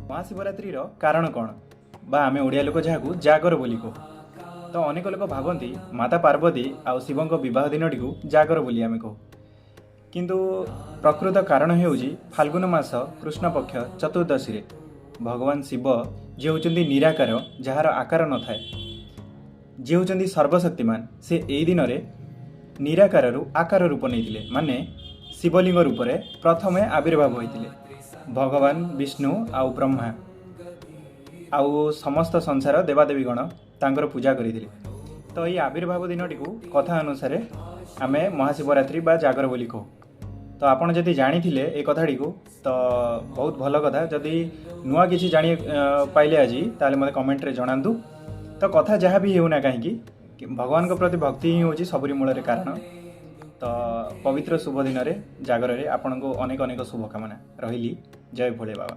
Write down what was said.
ମହାଶିବରାତ୍ରିର କାରଣ କ'ଣ ବା ଆମେ ଓଡ଼ିଆ ଲୋକ ଯାହାକୁ ଜାଗର ବୋଲି କହୁ। ତ ଅନେକ ଲୋକ ଭାବନ୍ତି ମାତା ପାର୍ବତୀ ଆଉ ଶିବଙ୍କ ବିବାହ ଦିନଟିକୁ ଜାଗର ବୋଲି ଆମେ କହୁ, କିନ୍ତୁ ପ୍ରକୃତ କାରଣ ହେଉଛି ଫାଲ୍ଗୁନ ମାସ କୃଷ୍ଣପକ୍ଷ ଚତୁର୍ଦ୍ଦଶୀରେ ଭଗବାନ ଶିବ, ଯିଏ ହେଉଛନ୍ତି ନିରାକାର, ଯାହାର ଆକାର ନଥାଏ, ଯିଏ ହେଉଛନ୍ତି ସର୍ବଶକ୍ତିମାନ, ସେ ଏଇ ଦିନରେ ନିରାକାରରୁ ଆକାର ରୂପ ନେଇଥିଲେ, ମାନେ ଶିବଲିଙ୍ଗ ରୂପରେ ପ୍ରଥମେ ଆବିର୍ଭାବ ହୋଇଥିଲେ। ଭଗବାନ ବିଷ୍ଣୁ ଆଉ ବ୍ରହ୍ମା ଆଉ ସମସ୍ତ ସଂସାର ଦେବାଦେବୀଗଣ ତାଙ୍କର ପୂଜା କରିଥିଲେ। ତ ଏଇ ଆବିର୍ଭାବ ଦିନଟିକୁ କଥା ଅନୁସାରେ ଆମେ ମହାଶିବରାତ୍ରି ବା ଜାଗର ବୋଲି କହୁ। ତ ଆପଣ ଯଦି ଜାଣିଥିଲେ ଏ କଥାଟିକୁ ତ ବହୁତ ଭଲ କଥା। ଯଦି ନୂଆ କିଛି ଜାଣି ପାଇଲେ ଆଜି, ତାହେଲେ ମୋତେ କମେଣ୍ଟରେ ଜଣାନ୍ତୁ। ତ କଥା ଯାହା ବି ହେଉନା କାହିଁକି, ଭଗବାନଙ୍କ ପ୍ରତି ଭକ୍ତି ହିଁ ହେଉଛି ସବୁରି ମୂଳରେ କାରଣ। ତ ପବିତ୍ର ଶୁଭ ଦିନରେ ଜାଗରରେ ଆପଣଙ୍କୁ ଅନେକ ଅନେକ ଶୁଭକାମନା। ରହିଲି, ଜୟ ଭୋଳେ ବାବା।